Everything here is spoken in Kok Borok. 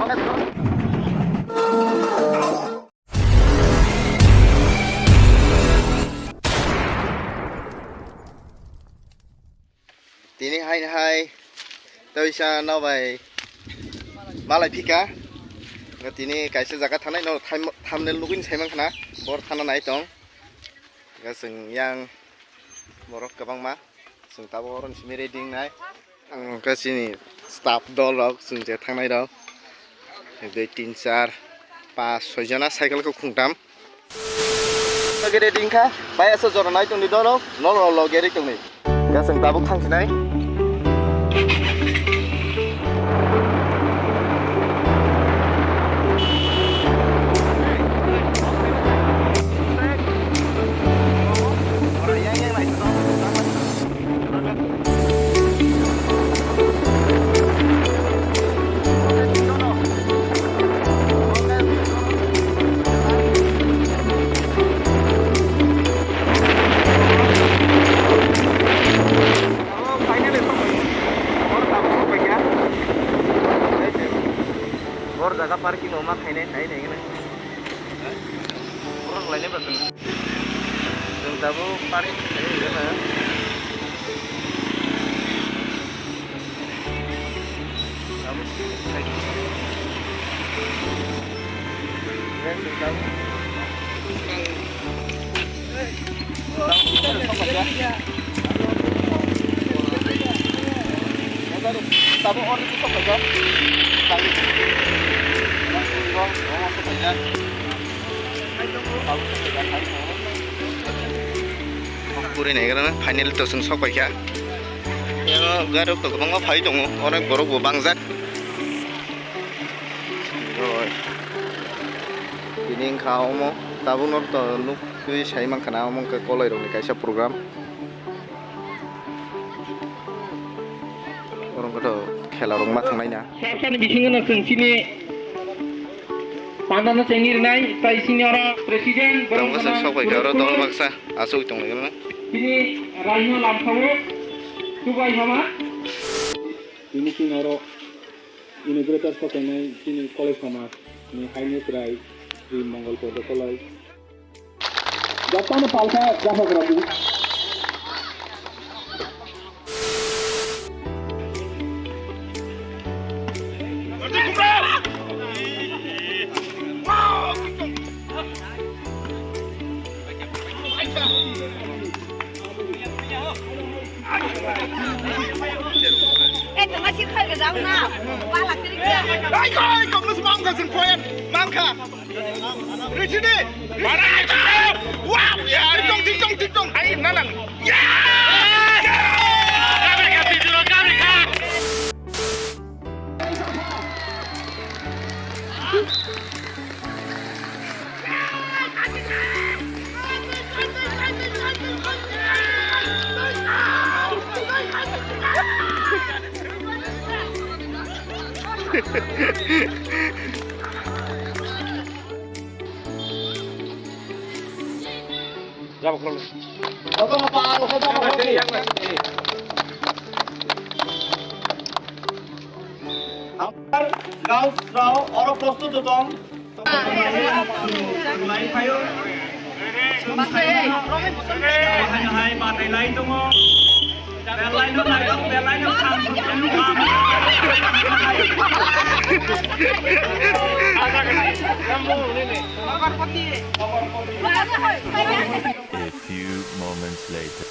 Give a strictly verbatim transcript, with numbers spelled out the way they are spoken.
Tini hai hai toisa no bai malai phika. Tini kaisa jaga thanai no tham-, thumbnail nugwi sai mankha na bor thana nai tong. Chwng yang borok kwbangma. Chwng tabuk oro simi ready wngnai. Ang khe chini staff dol rok, chwng je thangnai rok. Dui, tin, char, pas, soi jona cycle khe khungtam. Khe ready wngkha, bai asa jora nai tongni dol rok, nol rok loge ri tongni. Khe chwng tabuk thangsinai. Bor jaga parking rok ma khainai, khainai, khainai. Borok lainai ba chwng. Chwng tabuk parking khainai gana. Tabuk sai. Chwng tabuk. Puri nai gana final to chwng sok paikha. Yang gari rok to kwbangma phai tongo, onek borok bo bangjak. Tini wngkha omo tabukno to nukwi sai mankha na omo wngkha kolairokni kaisa program. Oro wngkha to khela rok ma thangnai na. Sasani bisingo no chwng chini pandano chengni rwnai, tai chini oro president, borok wngkha sok pai kha oro dol baksa aswk tonglaio. Chini raino lamsao chubai hama. Tini chini oro inaugurator sokainai chini college samaj ni haino chwrai Sri Mongol Podo Kolai. Jotono palkha japhok rok. Eh, tama sir khai ga jang na. Wala kiri kya? Ai ko, ai ko, mus mang ka sin poem, mang ka. Richie ni. Wow, ya, tik tong, tik tong, tik tong. Ai, nanang. Ya! Kamera, kamera, kamera. Girls rao oro prostut tong. Lai phaio. Hai, hai, batai lai tongo. Belai no lai tong, belai no thang. A few moments later.